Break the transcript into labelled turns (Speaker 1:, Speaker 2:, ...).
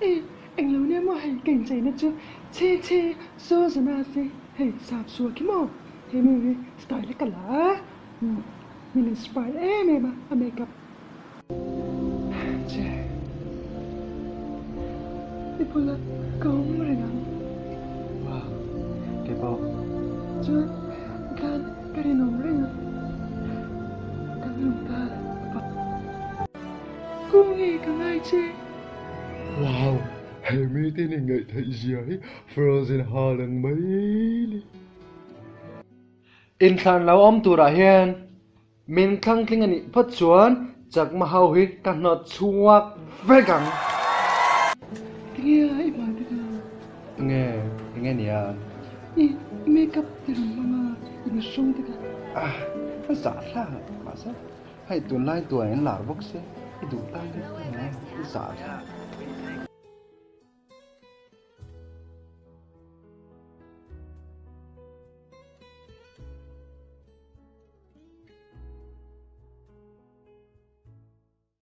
Speaker 1: E, englo nia maw hei ka incheina chu chhe chhe Sozana se hei sap sual khi maw he mi hi style a ka la a, min inspire em em a a makeup che i bulah ka awm reng ang.
Speaker 2: Wow, keipawh.
Speaker 1: Chuan khan ka rinawm reng ang. Kan lung ta a pa. Kungi ka ngai che.
Speaker 2: Wow, he mite ni ngaih theih zia hi Frozen ha lang mai ni. Inthlan lo awm turah hian min thlangtling a nih phawt chuan chakma ho hi ka hnawt chhuak vek ang.
Speaker 1: Tinge a i hmai te kha?
Speaker 2: Tinge, tinge nia?
Speaker 1: I makeup te rawn hmang a, i mihring te kha.
Speaker 2: Ah, ka zah hlak mahse hei tunlai tuan in lar bawk se i duh tan hi i zah hlak.